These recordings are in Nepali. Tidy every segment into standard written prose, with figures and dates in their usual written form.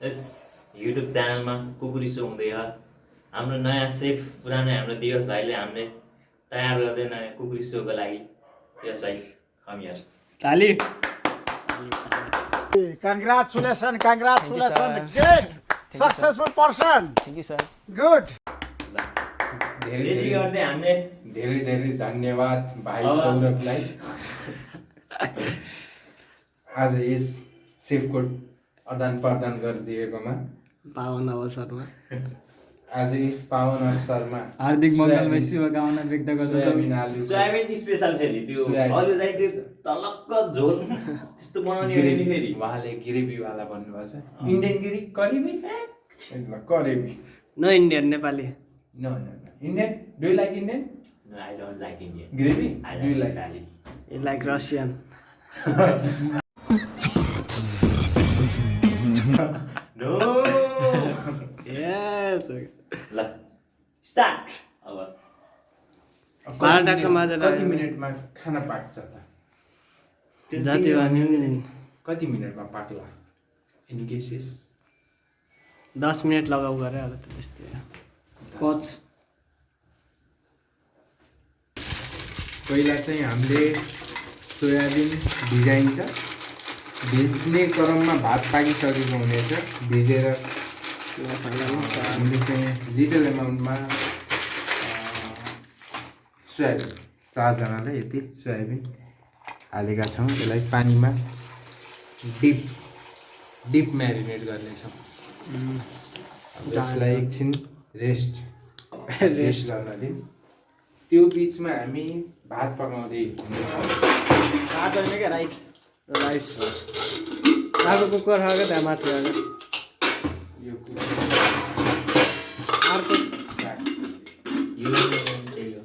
यस युट्युब च्यानलमा कुकुरी सो हुँदैछ। हाम्रो नयाँ सेफ पुरानो हाम्रो दिवस भाइले हामीले तयार गर्दै नयाँ कुकुरी सोको लागि। दिवस भाइ खमियर ताली। Congratulations, great, successful person. Thank you, sir. Good. Ready गर्दै हामीले धेरै धेरै धन्यवाद भाइ सौरभलाई आज यस सेफको आदान प्रदान गरिदिएकोमा। पावन अवसरमा आज यस पावन अवसरमा हार्दिक मङ्गलमय शुभकामना व्यक्त गर्दछौँ। सोयाबिन स्पेशल फेरि त्यो अरू चाहिँ त्यो तलक्क झोल त्यस्तो बनाउने हो नि फेरि उहाँले गिरेबीवाला भन्नुभएको छ। इन्डियन गिरी करिबी करेबी no Indian Nepali. No no Indian do you like Indian I don't like Indian gravy I do you like like Nepali You like Russian? No Yes. ल स्टार्ट अब 12 टक्का माझ कति मिनेटमा खाना पाक्छ त? जति भन्यो नि कति मिनेटमा पाक्ला इन केसेस 10 मिनेट लगाउ गरे अब त त्यस्तै हो। पहिला चाहिँ हामीले सोयाबिन भिजाइन्छ। भिज्ने क्रममा भात पाकिसकेको हुनेछ। भिजेर हामीले चाहिँ लिटल एमाउन्टमा सोयाबिन 4 जनालाई यति सोयाबिन हालेका छौँ। यसलाई पानीमा डिप म्यारिनेट गर्नेछौँ। यसलाई एकछिन रेस्ट गर्न दिउँ। त्यो बिचमा हामी भात पकाउँदै हुनेछौँ। भात होइन क्या राइस आगो कुकर खाएको त्यहाँ माथि आएको यो अर्को यो त्यही हो।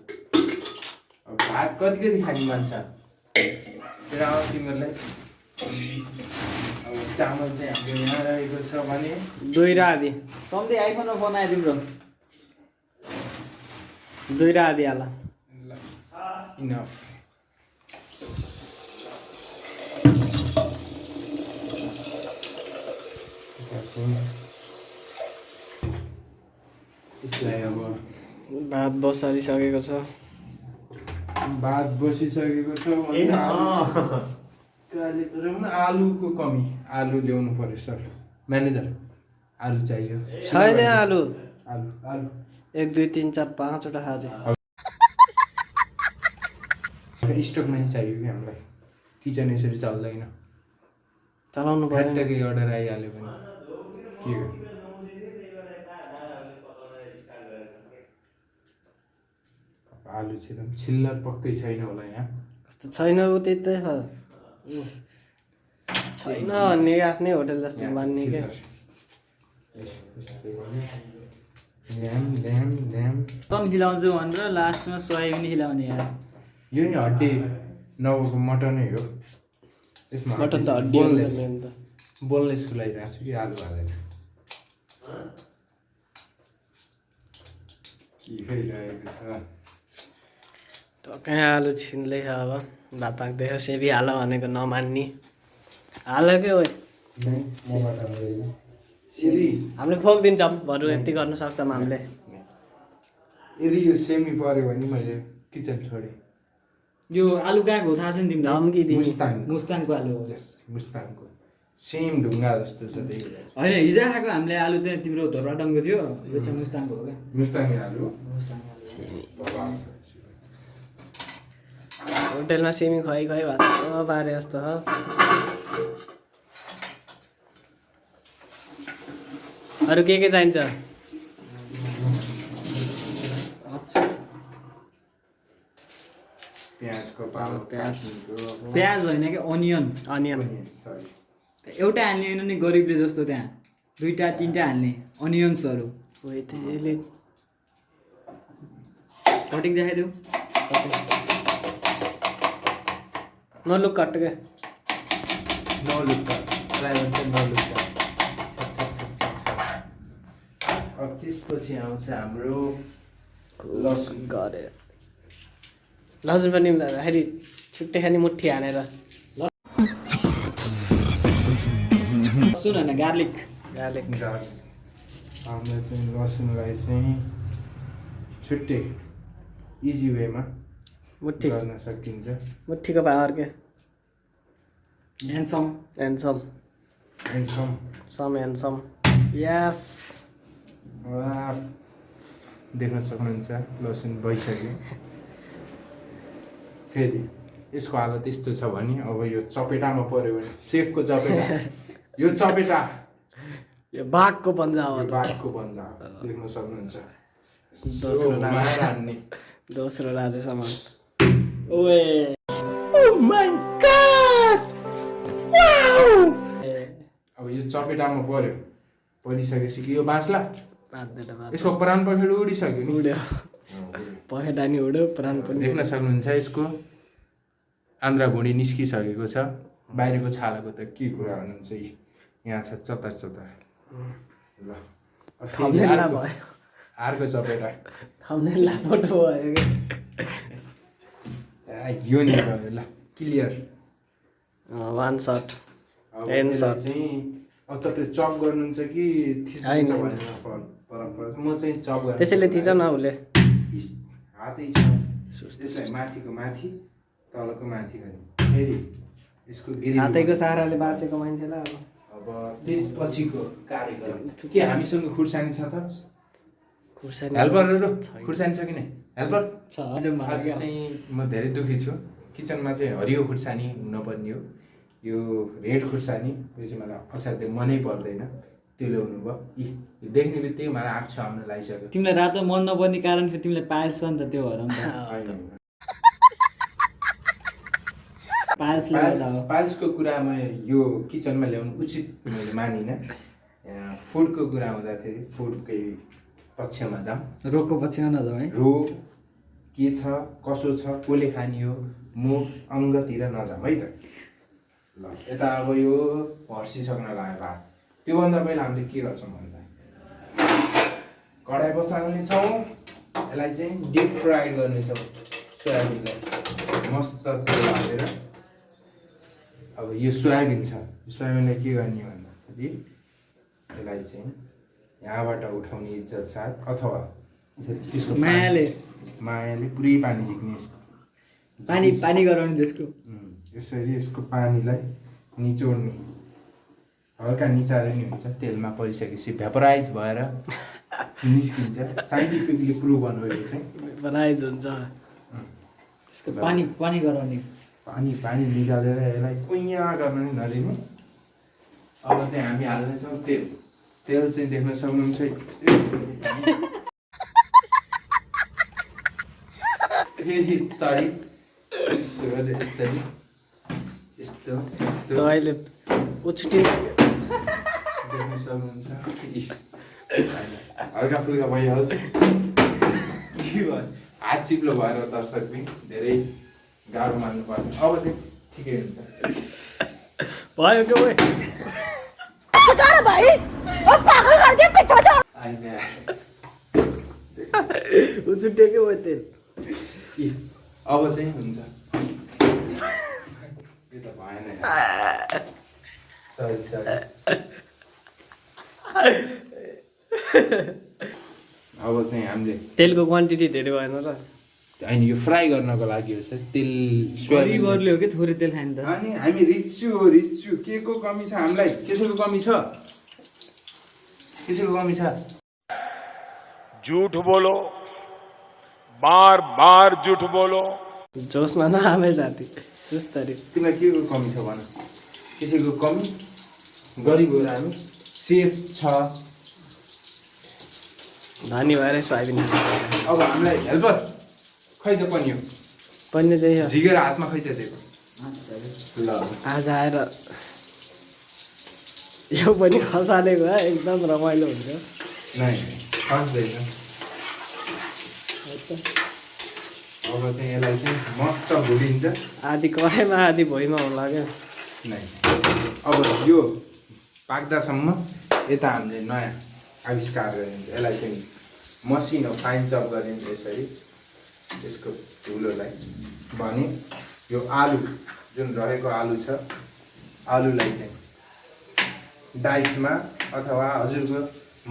अब भात कति खाने मान्छ तर अब तिमीहरूलाई अब चामल चाहिँ हाम्रो यहाँ रहेको छ भने 2 र आधी सधैँ आइफोनमा फोन आयो तिम्रो 2 र आधी हाल। इनफ यसलाई अब भात बसारिसकेको छ। भात बसिसकेको छ भने आलुको कमी। आलु ल्याउनु पर्यो सर म्यानेजर। आलु चाहियो। छैन आलु। आलु आलु 1 2 3 4 5 वटा खाजे स्टकमा नै चाहियो कि हामीलाई। किचन यसरी चल्दैन। चलाउनु पर्यो। फ्याक्टरी अर्डर आइहाल्यो भने के गर्नु? आलु चाहिँ छिल्लर पक्कै छैन होला यहाँ। कस्तो छैन उ त्यतै छ। छैन भन्ने आफ्नै होटल जस्तो मान्ने के ल्याम ल्याम ल्याम टन खिलाउँछु भनेर लास्टमा सोयाबिन खिलाउने यार। यो नि हड्डी नभएको मटनै हो। यसमा मटन त हड्डी बोनलेस हो नि त। बोनलेस खुलाइरहेको छु कि आलु हालेर के भइरहेको छ। टक्कै आलु छिन्दै छ। अब भात पाक्दैछ। सेबी हाल भनेको नमान्ने हालकै हो। यदि हामीले फोकिदिन्छौँ बरु यति गर्न सक्छौँ हामीले। यदि यो सेमी पऱ्यो भने मैले किचन छोडेँ। यो आलु कहाँको हो थाहा छ नि तिमीलाई? धम्की दिने मुस्ताङको आलु हो। मुस्ताङको सेम ढुङ्गा जस्तो छ त्यही होइन हिजो खाएको हामीले आलु चाहिँ तिम्रो धोरबाटमको थियो। यो चाहिँ मुस्ताङको हो क्या। मुस्ताङे आलु होटेलमा सेमी खुवाइ भात पारे जस्तो छ। अरू के चाहिन्छ? प्याजको प्याज होइन कि अनियन। अनियन सरी एउटा हाल्ने होइन नि गरिबले जस्तो त्यहाँ 2टा 3टा हाल्ने अनियन्सहरू। यसले कटिङ देखाइदेऊ। नलुक कट क्या नलुक्का नलुक्का। अब त्यसपछि आउँछ हाम्रो लसुन। गरे लसुन पनि फेरि छुट्टै खाने मुठी हानेर लसुन होइन गार्लिक। गार्लिक हामीले चाहिँ लसुनलाई चाहिँ छुट्टै इजी वेमा मुठी गर्न सकिन्छ। मुठीको पावर के ह्यान्डसम एन्सम सम यस देख्न सक्नुहुन्छ लसुन भइसक्यो। फेरि यसको हालत यस्तो छ भने अब यो चपेटामा पऱ्यो भने सेफको चपेटा यो चपेटा यो बाघको पन्जा हो यो बाघको पन्जा देख्न सक्नुहुन्छ। दोस्रो मार राजा हान्ने दोस्रो राजासम्म ओए अब यो चपेटामा पऱ्यो परिसकेपछि कि यो बाँच्ला बाँच्दैन यसको प्राण पखेरु उडिसक्यो नि। उड्यो पखेटा नि उड्यो प्राण पनि देख्न सक्नुहुन्छ यसको आन्द्रा भुँडी निस्किसकेको छ। बाहिरको छालाको त के कुरा भन्नुहुन्छ यहाँ छ चतार चतार। ल अब फेरि थम्नेलमा भयो अर्को चपेटा थम्नेलमा फोटो भयो यो नि भयो। ल क्लियर वान सट अब टेन यसलाई सट चाहिँ अब तपाईले चप गर्नुहुन्छ कि थिच्नुहुन्छ भनेर फरक पर्छ। म चाहिँ चप गर्छु। त्यसैले थिच न उसले हातै छ यसलाई माथिको माथि तलको माथि गर्ने फेरि यसको गिरी हातैको सहाराले बाँचेको मान्छेलाई अब त्यसपछिको कार्यक्रम के हामीसँग खुर्सानी छ त खुर्सानी हेल्परहरू खुर्सानी छ कि नै हेल्पर छ आज चाहिँ म धेरै दुखी छु। किचनमा चाहिँ हरियो खुर्सानी हुनुपर्ने हो। यो रेड खुर्सानी यो चाहिँ मलाई असाध्यै मनै पर्दैन। त्यो ल्याउनु भयो यो देख्ने बित्तिकै मलाई आँखा आउन लागिसक्यो। तिमीलाई रातो मन नपर्ने कारण फेरि तिमीलाई पायल्स छ नि त त्यो भएर नि त पायल्सको कुरामा यो किचनमा ल्याउनु उचित मैले मानिनँ। फुडको कुरा हुँदाखेरि फुडकै पक्षमा जाऊँ। रोगको पक्षमा नजाउँ है। रोग के छ कसो छ कसले खाने हो मुख अङ्गतिर नजाऊँ है त। ल यता अब यो भर्सिसक्न लाग्यो भात। त्योभन्दा पहिला हामीले के गर्छौँ भन्दा कडाई बसाल्नेछौँ। यसलाई चाहिँ डिप फ्राइड गर्नेछौँ सोयाबिनलाई मस्त तेल हालेर। अब यो सोयाबिन छ सोयाबिनलाई के गर्ने भन्दाखेरि यसलाई चाहिँ यहाँबाट उठाउने इज्जत साथ अथवा त्यसको मायाले पुरै पानी झिक्ने पानी गराउने त्यसको यसरी यसको पानीलाई निचोड्ने हल्का निचारे नि हुन्छ। तेलमा परिसकेपछि भ्यापराइज भएर निस्किन्छ। साइन्टिफिकली प्रुभ भन्नुभएको चाहिँ भ्यापराइज हुन्छ। त्यसको पानी गराउने पानी निकालेर यसलाई कुइया गर्न नि नलिने। अब चाहिँ हामी हाल्नेछौँ तेल चाहिँ देख्न सक्नुहुन्छ सरी यस्तो अहिले उछुटी देख्न सक्नुहुन्छ। हल्का फुल्का भइहाल्छ। के भयो हात चिप्लो भएर दर्शक पनि धेरै गाह्रो मान्नु पर्ने। अब चाहिँ ठिकै हुन्छ भयो के भाइ उछुटेकै भयो तेल। अब चाहिँ हुन्छ यो त भएन सरी अब चाहिँ हामीले तेलको क्वान्टिटी धेरै भएन र होइन यो फ्राई गर्नको लागि हो सर तेल गरिबरले हो कि थोरै तेल खाने त। अनि हामी रिच्छु के को कमी छ हामीलाई कसैको कमी छ कसैको कमी छ झूठ बोलो बार बार झूठ बोलो जोसमा नआमे जाति सुस्तरी तिमीलाई के को कमी छ भन कसैको कमी गरिब हो हामी सेफ छ धनी भएर सोयाबिन अब हामीलाई हेल्पर खै त पन्यो पन्ने त्यही हो। झिकेर हातमा खै त दिएको ल आज आएर यो पनि खसालेको है एकदम रमाइलो हुन्छ। नै खस्दैन। अब चाहिँ यसलाई चाहिँ मस्त भुलिन्छ। आधी कराईमा आधी भुइँमा होला क्या। नै अब यो पाक्दासम्म यता हामीले नयाँ आविष्कार गरिन्छ। यसलाई चाहिँ मसिनो फाइन चप गरिन्छ यसरी यसको धुलोलाई भने यो आलु जुन रहेको आलु छ आलुलाई चाहिँ डाइसमा अथवा हजुरको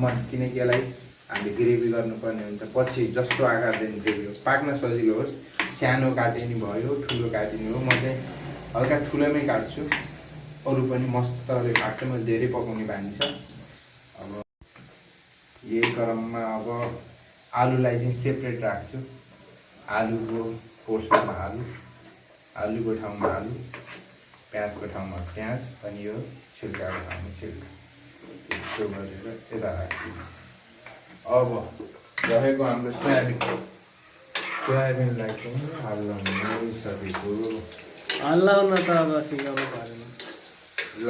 मन, किनकि यसलाई हामीले ग्रेभी गर्नुपर्ने हुन्छ। पछि जस्तो आकार दिने ग्रेभी होस्, पाक्न सजिलो होस्, सानो काटे नि भयो, ठुलो काटिने हो। म चाहिँ हल्का ठुलोमै काट्छु, अरू पनि मस्तले काट्छु। म धेरै पकाउने बानी छ। अब यही क्रममा अब आलुलाई चाहिँ सेपरेट राख्छु। आलुको पोर्सनमा आलुको ठाउँमा आलु, प्याजको ठाउँमा प्याज, अनि यो छिल्काको ठाउँमा छिल्का, त्यसो गरेर यता राख्छु। अब रहेको हाम्रो सोयाबिनलाई चाहिँ हाल्नु सकेको। हल्लाउन त अब सिकाउनु परेन। ल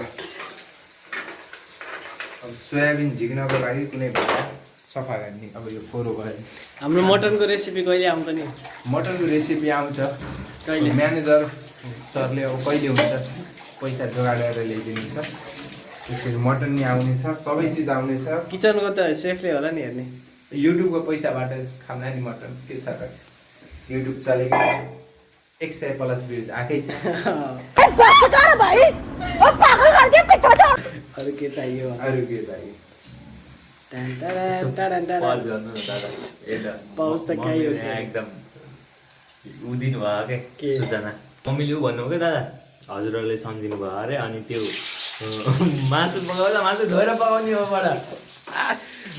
अब सोयाबिन झिक्नको लागि कुनै भाँडा सफा गर्ने। अब यो फोरो भयो। हाम्रो मटनको रेसिपी कहिले आउँछ नि? मटनको रेसिपी आउँछ कहिले? म्यानेजर सरले अब कहिले हुन्छ पैसा जोगाड गरेर ल्याइदिनुहुन्छ। त्यसरी मटन नि आउनेछ, सबै चिज आउनेछ। किचनको त सेफले होला नि हेर्ने। युट्युबको पैसाबाट खाना नि मटन के छ र, युट्युब चलेको 100+ भ्युज आएकै छ। अरू के चाहियो? अरू के चाहियो? पज गर्नु न दादा। यता पाउस त कहीँ हो मम्मीले यहाँ एकदम उदिनु भयो के? क्या सूचना। मम्मीले उ भन्नुभयो क्या दादा, हजुरहरूले सम्झिनु भयो अरे। अनि त्यो मासु पकाउँदा मासु धोएर पकाउने हो बडा,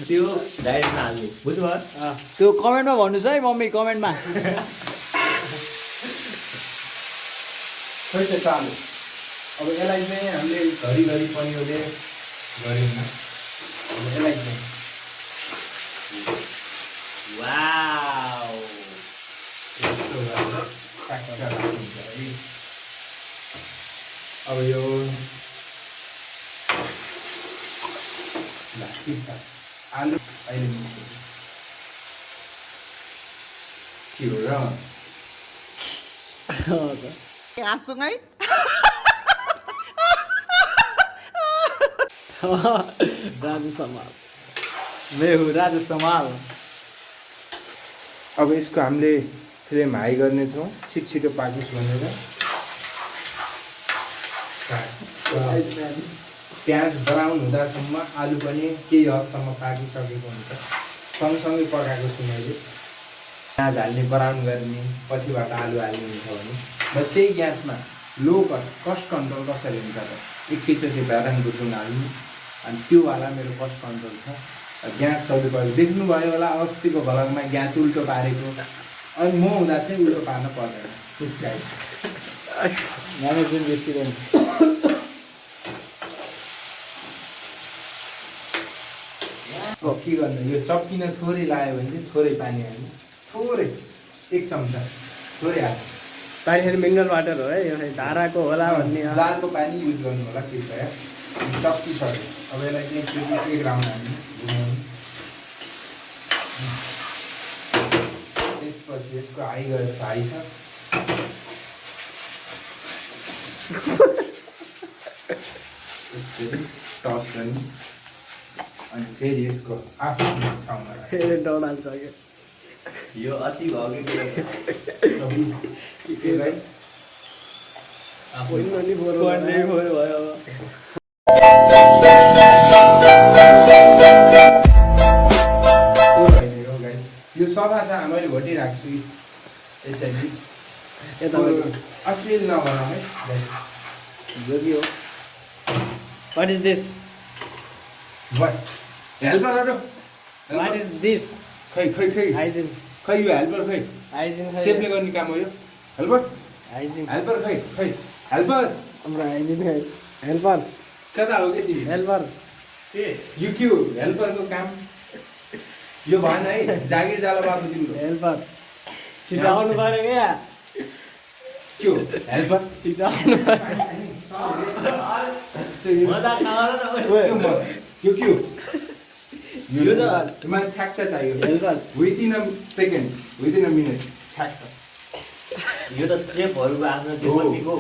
त्यो डाइरेक्टमा हाल्ने, बुझ्नुभयो? त्यो कमेन्टमा भन्नुहोस् है मम्मी, कमेन्टमा। खोइ त चालु। अब यसलाई चाहिँ हामीले घरिघरि पनि उसले गरिन्न। अब यसलाई चाहिँ वाउ, यस्तो गरेर ट्याक्क राखिन्छ है। अब यो ठिक छ। आलु अहिले मिक्स के हो र? आँसुङै राजु समाल, मेहु राजु समाल। अब यसको हामीले फ्लेम हाई गर्नेछौँ, छिटो पाकोस् भनेर। प्याज ब्राउन हुँदासम्म आलु पनि केही हदसम्म पाकिसकेको हुन्छ। सँगसँगै पकाएको छु मैले। प्याज हाल्ने, ब्राउन गर्ने, पछिबाट आलु हाल्ने हुन्छ भने र त्यही ग्यासमा लो कस्ट कन्ट्रोल कसरी हुन्छ त, एकैचोटि भ्याराङ बुझ्नु हाल्नु। अनि त्यो वाला मेरो कस्ट कन्ट्रोल छ। ग्यास सदुपयोग देख्नुभयो होला अस्तिको भ्लगमा, ग्यास उल्टो पारेको। अनि म हुँदा चाहिँ उल्टो पार्न पर्दैन। Management restaurant. अब के गर्नु, यो चप्किन थोरै लाग्यो भने चाहिँ थोरै पानी हाल्नु, थोरै 1 चम्चा थोरै हाल्नु। पानी फेरि मिनरल वाटर हो है, यो धाराको होला भन्ने। जारको पानी युज गर्नु होला कृपया। चप्किसक्यो। अब यसलाई चाहिँ फेरि 1 राउन्ड हाल्नु, घुमाउनु। त्यसपछि यसको हाई गरेर हाई छ। यसरी टस गर्ने अनि फेरि यसको आफ्नो ठाउँमा राख्नु। फेरि डढाल्छ क्या। यो अति भयो कि यसलाई होइन नि बोरो पढ्ने भयो अब। यो सफा छ, मैले घोटिरहेको छु यसरी। यता अश्लील नगरौँ है। जोगी हो। What is this? हेल्परहरू वाट इज दिस? खै हाइजिन। खै यो हेल्पर खै हाइजिन सेफले गर्ने काम हो यो। Helper hygiene. हेल्पर खै हेल्पर हाम्रो हाइजिन हेल्पर कता हो कि तिमी? हेल्पर यो के हो हेल्परको काम? यो भएन है, जागिर जाला बाबु तिम्रो। हेल्पर छिटो आउनु पऱ्यो क्या। के हो हेल्पर? छिटो आउनु पऱ्यो। मजाक नगर न ओए। यो के हो? यो त मलाई छ्याक्क चाहियो। Helper within a second, within a minute छ्याक्क। यो त सेफहरूको आफ्नो जीवनको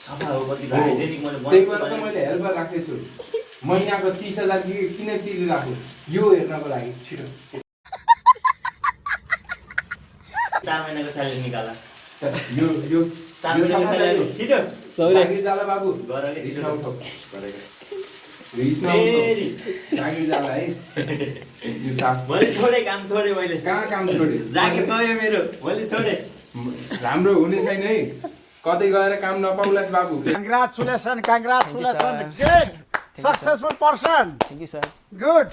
सफा हो, कति हाइजेनिक। मैले त्यही भएर त बनाएको मैले हेल्पर राखेको छु। महिनाको 30,000 किन तिरिरहेको यो हेर्नको लागि। छिटो 4 महिनाको स्यालेरी निकाला। यो यो 4 महिनाको स्यालेरी छिटो जागिर जाला बाबु। गर के छिटो रिसाउ ठोक। रिसमा फेरि जागिर जाला है यो साफ मैले छोडेँ काम छोडेँ मैले कहाँ काम छोड्यो जागिर गयो मेरो मैले छोडेँ राम्रो हुने छैन है कतै गएर काम नपाउलास् बाबु Congratulations, congratulations. Great. Successful person. Thank you sir Good.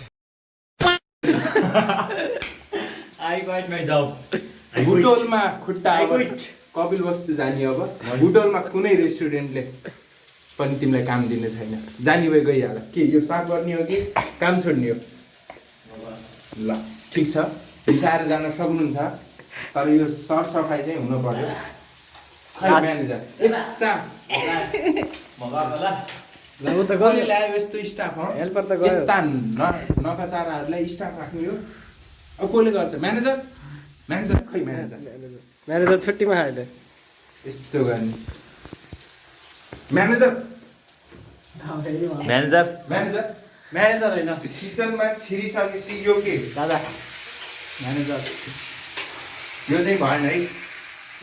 I quit my job बुटोलमा खुट्टा I अब quit. कपिल वस्तु जाने अब बुटोलमा कुनै रेस्टुरेन्टले पनि तिमीलाई काम दिने छैन जाने भए गइहाल के यो साफ गर्ने हो कि काम छोड्ने हो ल ठिक छ रिसाएर जान सक्नुहुन्छ तर यो सरसफाइ चाहिँ हुनु पर्यो खै म्यानेजर यस्ता म गएको ल उ त कसले ल्यायो यस्तो स्टाफ हो हेल्पर त गयो यस्ता नकचाराहरूलाई स्टाफ राख्ने हो अब कसले गर्छ म्यानेजर म्यानेजर खै म्यानेजर म्यानेजर छुट्टीमा अहिले यस्तो गर्ने म्यानेजर म्यानेजर म्यानेजर म्यानेजर होइन किचनमा छिरिसकेपछि यो के दादा म्यानेजर यो चाहिँ भएन है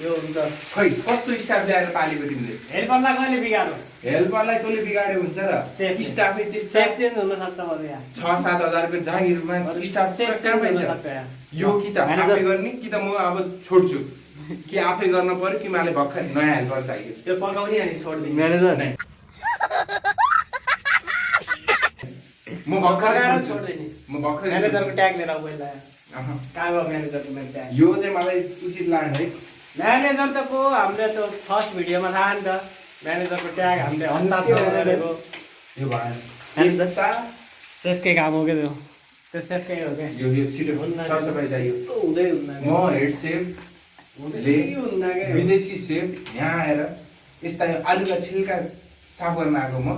यो हुन्छ खै कस्तो स्टाफ ल्याएर पालेको तिमीले हेल्परलाई कहिले बिगार्यो हेल्परलाई कसले बिगाड्यो हुन्छ र सेफ। स्टाफै त्यस्तो सेफ चेन्ज हुन सक्छ अरू यहाँ 6-7 हजारको जागिरमा स्टाफ सेफ कहाँ चेन्ज हुन पाइन्छ? सक्छ यहाँ यो कि त म्यानेजर। आफै गर्ने कि त म अब छोड्छु कि आफै गर्न पर्यो कि मलाई भर्खर नयाँ हेल्पर चाहियो त्यो पकाउने अनि छोडिदिने म्यानेजर नै म भर्खर पकाएर छोड्छु। छोडिदिने म भर्खर म्यानेजरको ट्याग लिएर आऊ पहिला अहँ। कहाँ गयो म्यानेजरको मेरो ट्याग यो चाहिँ मलाई उचित लाग्यो है म्यानेजर त को हामीले त्यो फर्स्ट भिडियोमा थाहा नि त म्यानेजरको ट्याग हामीले हस्ताक्षर गरेको यो भएन म्यानेजर। यस्ता सेफकै काम हो क्या त्यो सेफकै हो क्या यो छिटो सरसफाइ चाहियो त्यस्तो हुँदै हुन्न म हेड सेफले हुन्न क्या विदेशी सेफ यहाँ आएर यस्ता आलुका छिल्का साफ गर्न आएको म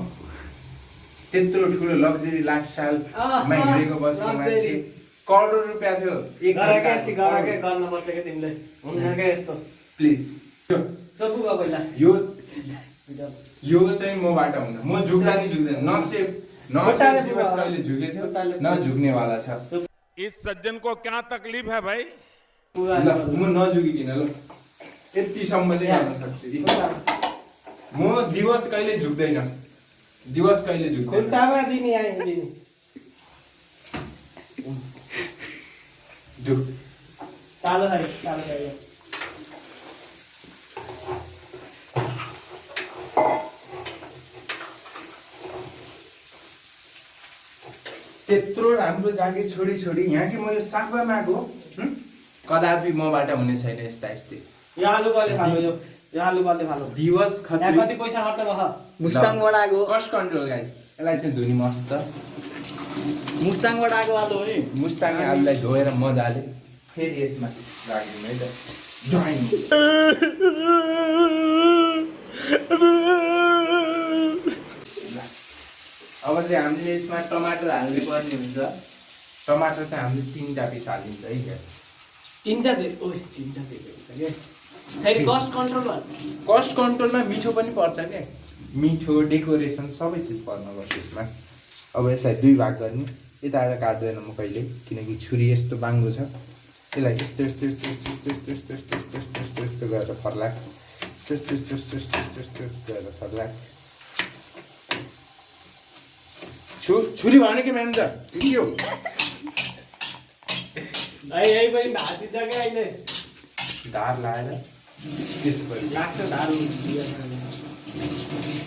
त्यत्रो ठुलो लग्जरी लाइफस्टाइलमा हिँडेको बसेको मान्छे करोड रुपियाँ थियो एक गरकै गर्नुपर्छ क्या तिमीले हुन्न क्या यस्तो प्लिज सोधु गयो पहिला यो चाहिँ मबाट हुन्न म झुक्दा नि झुक्दैन न सेफ खुट्टाले दिवस पुग्यो। कहिले झुकेको थियो खुट्टाले न झुक्नेवाला छ इस सज्जन को क्या तकलीफ है भाई ल म नझुकिकन ल यतिसम्म चाहिँ गर्न सक्छु म दिवस कहिले झुक्दैन दिवस कहिले झुक्दैन खुट्टामा दिने आइदिने झुक कालो खाइ त्यत्रो राम्रो जागिर छोडी छोडी यहाँ कि म यो साफ गर्न आएको कदापि मबाट हुने छैन यस्ता यस्तै यो आलु कले फालो यो आलु कले फालो दिवस यहाँ खत्री कति पैसा खर्च भयो मुस्ताङबाट आएको कस्ट कन्ट्रोल गाइस यसलाई चाहिँ धुनी मस्त मुस्ताङबाट आएको आलु हो नि मुस्ताङे आलुलाई धोएर मजाले फेरि यसमा राखिदिनु है त जोइन अब चाहिँ हामीले यसमा टमाटर हाल्नु पर्ने हुन्छ टमाटर चाहिँ हामीले 3टा पिस हालिन्छ है guys। तिनटा हुन्छ के फेरि कस्ट कन्ट्रोल कस्ट कन्ट्रोलमा मिठो पनि पर्छ क्या मिठो डेकोरेसन सबै चिज पर्नुपर्छ यसमा अब यसलाई 2 भाग गर्ने यता आएर काट्दैन म कहिले किनकि छुरी यस्तो बाङ्गो छ यसलाई यस्तो यस्तो यस्तो यस्तो यस्तो यस्तो यस्तो यस्तो यस्तो यस्तो गरेर फर्लाक यस्तो यस्तो यस्तो यस्तो यस्तो यस्तो गरेर फर्लाक छुरी भने के म्यानेजर के हो यही पनि भाँचिन्छ क्या अहिले धार लाएर त्यसपछि लाग्छ धारो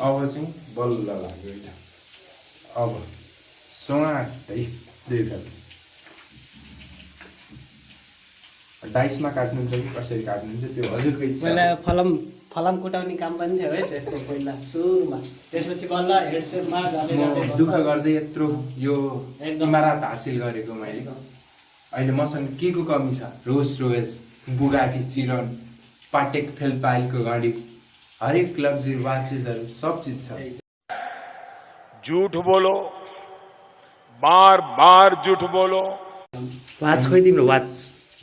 अब चाहिँ बल्ल लाग्यो एउटा अब स्वाटै 2 भाग डाइसमा काट्नुहुन्छ कि कसरी काट्नुहुन्छ त्यो हजुरको इच्छा पहिला फलाम कुटाउने काम पनि थियो है सेफको पहिला सुरुमा त्यसपछि बल्ल हेडसेटमा म दुःख गर्दै यत्रो यो एकदम। इमारत हासिल गरेको मैले अहिले मसँग के को कमी छ रोल्स रोयल्स बुगाटी चिरन पाटेक फेल्पाइलको गाडी हरेक लग्जरी वाचेसहरू सब चिज छ झूठ बोलो बार बार झूठ बोलो वाच खोइ तिम्रो वाच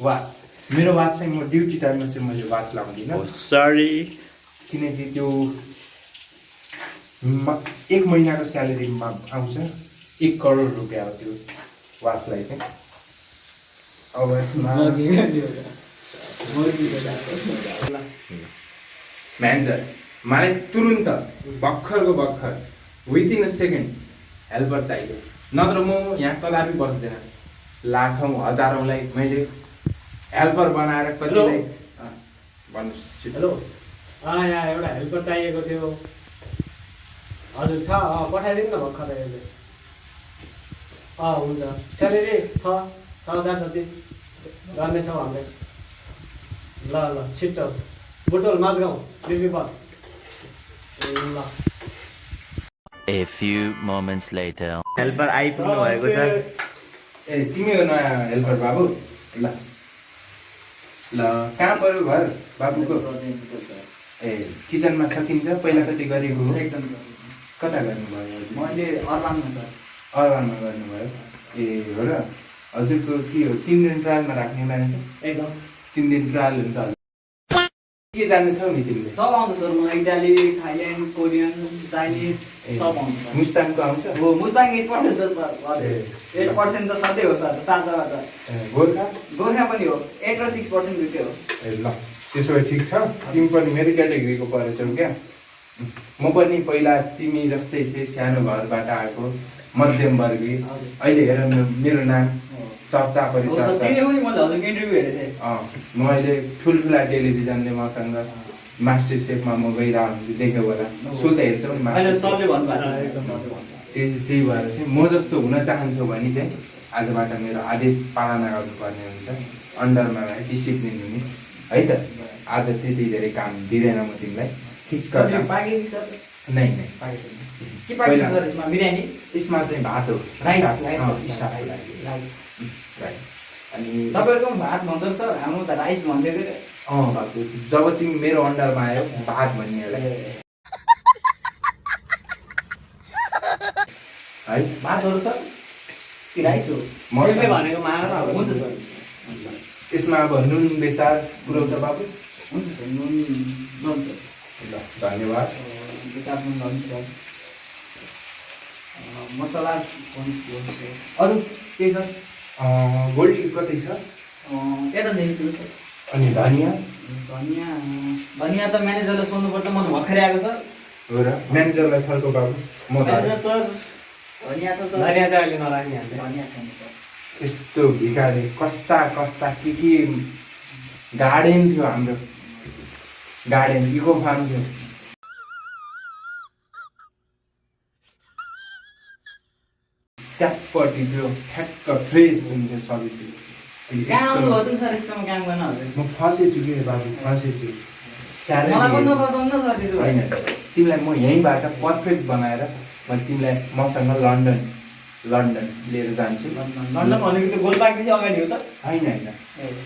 वाच मेरो वाच चाहिँ म ड्युटी टाइममा चाहिँ मैले वाच लाउँदिनँ सरी किनकि त्यो 1 महिनाको स्यालेरीमा आउँछ 1 करोड रुपियाँ हो त्यो वाचलाई चाहिँ अब यसमा म्यानेजर मलाई तुरुन्त भर्खरको भर्खर विदिन अ सेकेन्ड हेल्पर चाहियो, नत्र म यहाँ कदापि बस्दैन। लाखौँ हजारौँलाई मैले हेल्पर बनाएर कतिलाई भन्नुहोस्। हेलो, यहाँ एउटा हेल्पर चाहिएको थियो। हजुर छ, पठाइदिनु न भर्खरै अहिले। हुन्छ, स्यालेरी 6,000 जति गर्नेछौँ हामीले। ल छिट्टो बुटोल माझगाउँ बिर्पीपल। ल A few moments later. Helper आइपुग्नु भएको छ। ए तिमी हो नयाँ हेल्पर बाबु? ल कहाँ पऱ्यो घर बाबुको? ए किचनमा सकिन्छ? पहिला कति गरेको हो? एकदम कता गर्नुभयो? मैले अर्बानमा सर। अर्बानमा गर्नुभयो? ए हो र? हजुरको के हो 3 दिन ट्रायलमा राख्ने प्लान छ? एकदम 3 दिन ट्रायल हुन्छ हजुर। के जान्दैछौ नि तिमीले? सब आउँछ सर, म इटाली, थाइल्यान्ड, कोरियन, चाइनिज सब आउँछ सर। मुस्ताङको आउँछ? हो मुस्ताङ 8% त सर। 8% त सधैँ हो सर, साझाबाट। गोर्खा? गोर्खा पनि हो, 8 र 6% दुइटै हो। ए ल त्यसो भए ठिक छ। तिमी पनि मेरो क्याटेगोरीको परेछौ क्या। म पनि पहिला तिमी जस्तै थिएँ, सानो घरबाट आएको मध्यमवर्गीय। अहिले हेर मेरो नाम चर्चा परिचर्चा। चिने पनि मैले हजुरको इन्टरभ्यू हेरेको थिएँ। म अहिले ठुल्ठुला टेलिभिजनले मसँग मास्टर सेफमा म गइरहन्छु, देख्यो होला। सो त हेर्छौ नि अहिले मास्टर सरले भन्नुभएको एकदम सरले भन्नुभयो। त्यही भएर चाहिँ म जस्तो हुन चाहन्छौ भने चाहिँ आजबाट मेरो आदेश पालना गर्नुपर्ने हुन्छ, अन्डरमा डिसिप्लिन हुने है त। आज त्यति धेरै काम दिँदैन म तिमीलाई। ठिक सर यो पाके कि सर? नै पाके के पाके सर यसमा? बिरयानी? यसमा चाहिँ भात हो, राइस राइस। अनि तपाईँहरूको पनि भात भन्छ सर, हाम्रो त राइस भन्दै थियो। बाबु जब तिमी मेरो अन्डरमा आयो भात भन्नेलाई है भातहरू सर कि राइस हो? सेफले भनेको माग न। हुन्छ सर, यसमा अब नुन बेसार पुऱ्याउँछ बाबु? हुन्छ सर, नुन हुन्छ। ल धन्यवाद। बेसार नुन हुन्छ सर। मसला अरू केही सर? गोल्डी कति छ? यता देखिन्छु सर। अनि धनियाँ? धनियाँ त म्यानेजरलाई सोध्नुपर्छ, म त भर्खरै आएको सर। हो र? म्यानेजरलाई फर्को बाबु, म म्यानेजर सर धनियाँ छ सर। धनियाँ चाहिँ अहिले नराख्ने हामीले। धनियाँ छैन सर। यस्तो भिखारी कस्ता के गार्डन थियो हाम्रो, गार्डन इको फार्म थियो। ट्यापपट्टि थियो, ठ्याक्क फ्रेस हुन्थ्यो सब्जी। कहाँ आउनुभयो त सर यस्तोमा काम गर्न हजुर? म फसेछु कि बाबु, फसेछु। मलाई पनि नफसाउनु न सर त्यसो भए। होइन, तिमीलाई म यहीँबाट पर्फेक्ट बनाएर म तिमीलाई मसँग लन्डन लिएर जान्छु। लन्डन भनेको त गोलपार्कदेखि अगाडि हो सर? होइन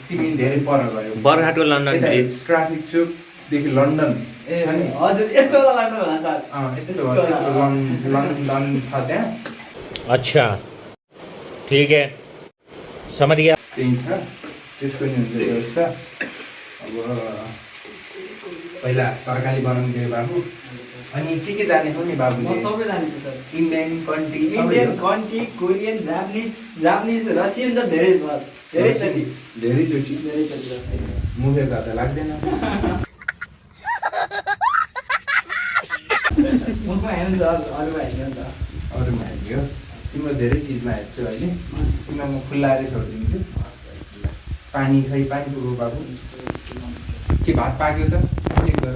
तिमी धेरै पर गयो। बरघाटको लन्डन ब्रिज। ट्राफिक चोकदेखि लन्डन छ नि। हजुर यस्तो होला लन्डन होला सर। यस्तो लन्डन छ त्यहाँ। अच्छा ठीक है समझ गया। त्यही छ, त्यसको नि हुन्छ व्यवस्था। अब पहिला तरकारी बनाउनु दियो बाबु। अनि के जाने हो नि बाबु? म सबै जानेछु sir. Indian country, Indian country, Korean, Japanese, Russian त धेरै सर। धेरैचोटि मुखेर त लाग्दैन। मुखमा हेर्नु सर, अरूमा हेर्नु नि त। अरूमा हेर्यो, तिम्रो धेरै चिजमा हेर्छु अहिले। तिमीलाई म खुल्लाएर छोडिदिन्छु। पानी खै, पानी पुगो बाबु। के भात पाक्यो त? चेक गर।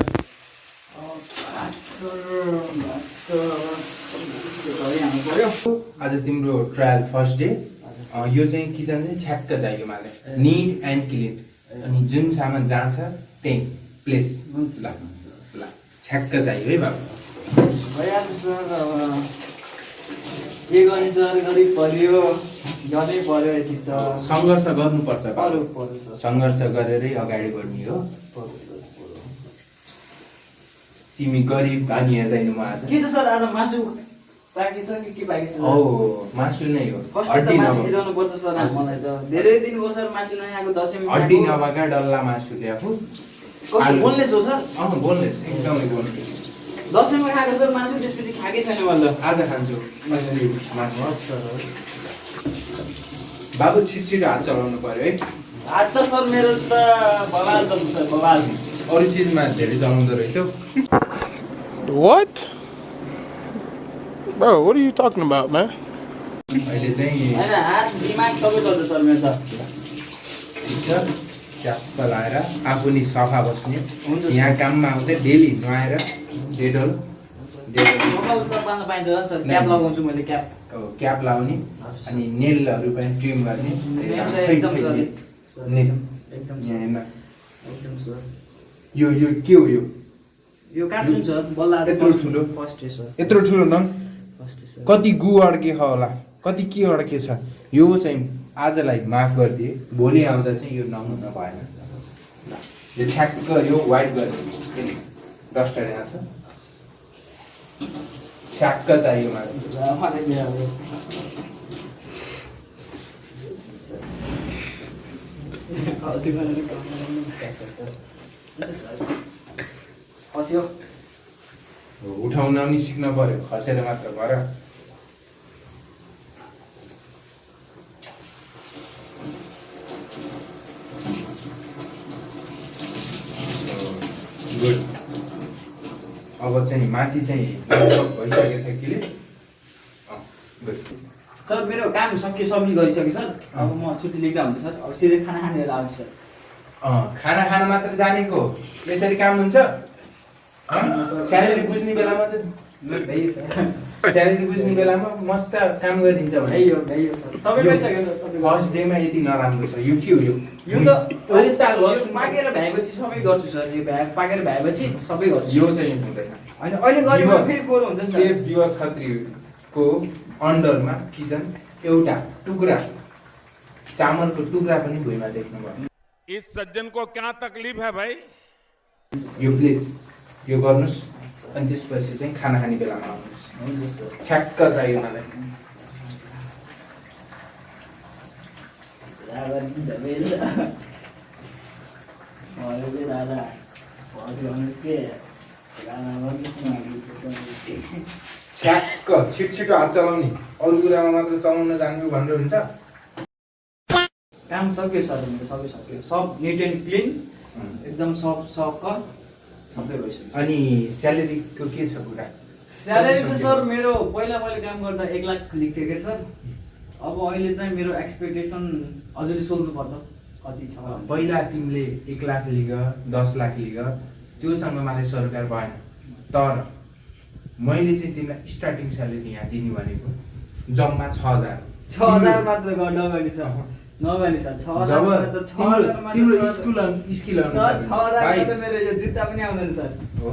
आज तिम्रो ट्रायल फर्स्ट डे। यो चाहिँ किचन चाहिँ छ्याक्क चाहियो मलाई, निट एन्ड क्लिन। अनि जुन सामान जहाँ छ त्यही प्लेस। ल छ्याक्क चाहियो है बाबु। भइहाल्छ सर। अब के गर्ने सर, गरिब पर्यो, गर्नै पर्यो यति त। सङ्घर्ष गर्नुपर्छ बाबु। पर्यो सर। सङ्घर्ष गरेरै अगाडि बढ्ने हो। तिमी गरिब धनी हेर्दैन म आज। के छ सर, आज मासु पाकेछ कि के पाकेछ? मासु नै हो। कस्तो त मासु गिराउनु पर्छ सर मलाई त। धेरै दिन भयो सर मासु नआएको, 10 मिनेट। हड्डी नभएका डल्ला मासु ल्याएको। कस्तो बोनलेस हो सर? बोनलेस, एकदमै बोनलेस। 10 मिनेट खाएको सर मासु, त्यसपछि खाएकै छैन मैले। आज खान्छु मासु। हस् सर। बाबु छिटो हात चलाउनु पर्यो है। आज त सर मेरो त बवाल त सर, बवाल। अरू चिजमा धेरै चलाउँदो रहेछौ। What? Bro, what are you talking about, man? अहिले चाहिँ होइन हात दिमाग सबै गर्छ सर मेरो त ठिक छ च्याप्प लाएर आफू नि सफा बस्ने हुन्छ। यहाँ काममा आउँछ डेली नुहाएर डेटल मोबाइल त पाल्न पाइन्छ सर क्याप लगाउँछु मैले क्याप क्याप लाउने अनि नेलहरू पनि ट्रिम गर्ने एकदम सर नेल एकदम यहाँ हेर्न एकदम सर यो के हो यो कार्टुन सर बल्ल यत्रो ठुलो? फर्स्ट सर यत्रो ठुलो नङ फर्स्ट सर कति गु अड्के होला कति के अड्केछ यो चाहिँ आजलाई माफ गरिदिए भोलि आउँदा चाहिँ यो नङ हुन भएन यो छ्याक्क यो वाइट गर्ने डस्टर यहाँ छ छ्याक्क चाहियो मलाई खस्यो उठाउन पनि सिक्न पर्यो खसेर मात्र गर गुड अब चाहिँ माथि चाहिँ लगभग भइसकेछ कि गुड सर मेरो काम सबै गरिसकेँ सर अब म छुट्टी लिँदा हुन्छ सर अब सिधै खाना खाने बेला आउँछ सर खाना खान मात्र जानेको यसरी काम हुन्छ स्यालेरी बुझ्ने बेलामा त स्यालेरी बुझ्ने बेलामा मस्त काम गरिदिन्छ भने सबै गरिसक्यो सर फर्स्ट डेमा यति नराम्रो छ यो के हो यो त अहिले साल पाकेर भ्याएपछि सबै गर्छु सर यो पाकेर भ्याएपछि सबै गर्छु यो चाहिँ हुँदैन होइन अहिले गरेको फेरि कोरो हुन्छ नि सेफ दिवस खत्रीको अन्डरमा किचन एउटा टुक्रा चामलको टुक्रा पनि भुइँमा देख्नुभयो इस सज्जन को क्या तकलीफ है भाई? यो प्लिज यो गर्नुहोस् अनि त्यसपछि चाहिँ खाना खाने बेलामा आउनुहोस् छ्याक्क चाहियो मलाई छ्याक्क छिटो हात चलाउने अरू कुरामा मात्र चलाउन जान्नु भनेर हुन्छ काम सक्यो सर मेरो सबै सक्यो सब निट एन्ड क्लिन एकदम सब सबै भइसक्यो अनि स्यालेरीको के छ कुरा स्यालेरी त सर मेरो पहिला काम गर्दा 1 लाख लिएको थियो सर अब अहिले चाहिँ मेरो एक्सपेक्टेसन अझै सोध्नु पर्छ कति छ पहिला तिमीले 1 लाख लिग 10 लाख लिग त्योसँग मलाई सरकार भएन तर मैले चाहिँ तिमीलाई स्टार्टिङ स्यालेरी यहाँ दिने भनेको जम्मा 6000 मात्र नगर्ने सर नगर्ने सर 6000 तिम्रो स्किल सर 6000 त मेरो यो जुत्ता पनि आउँदैन सर हो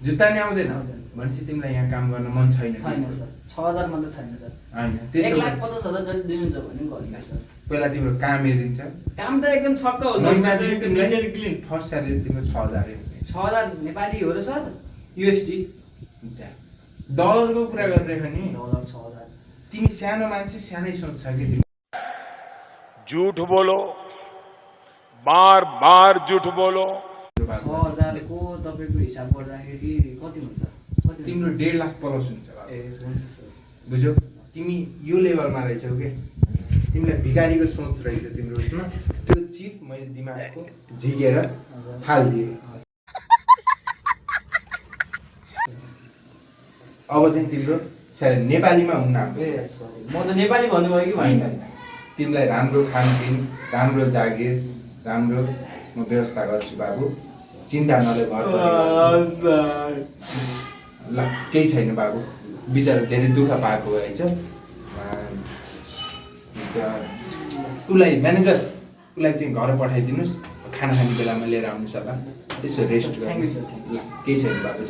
जुत्ता नि आउँदैन भनेपछि तिमीलाई यहाँ काम गर्न मन छैन सर 6000 मात्र छैन सर हैन 1,50,000 जति दिनुहुन्छ भने गर्नु सर पहिला तिम्रो काम हेरिन्छ काम त एकदम छक्क हो सर क्लिन फर्स्ट स्यालेरी तिम्रो 6000 6000 नेपाली हो र सर युएसडी डलरको कुरा गरिरहेको नि डलर 6000 तिमी सानो मान्छे सानै सोच्छ कि तिमी झूठ बोलो, बार बार झूठ बोलो। 6000 को तपाईको हिसाब गर्दाखेरि कति हुन्छ तिम्रो 1.5 लाख प्लस हुन्छ बुझ्यौ तिमी यो लेभलमा रहेछौ के तिमीलाई भिखारीको सोच रहेछ तिम्रो उसमा त्यो चिप मैले दिमागको झिकेर फाल्दिए अब चाहिँ तिम्रो नेपालीमा हुन्न म त नेपाली भन्नुभयो कि होइन तिमीलाई राम्रो खानपिन राम्रो जागिर राम्रो म व्यवस्था गर्छु बाबु चिन्ता नले घर ल केही छैन बाबु बिचारा धेरै दुःख पाएको रहेछ उसलाई म्यानेजर उसलाई चाहिँ घर पठाइदिनुहोस् खाना खाने बेलामा लिएर आउनुहोस् होला त्यसो रेस्ट गर्नु ल केही छैन बाबु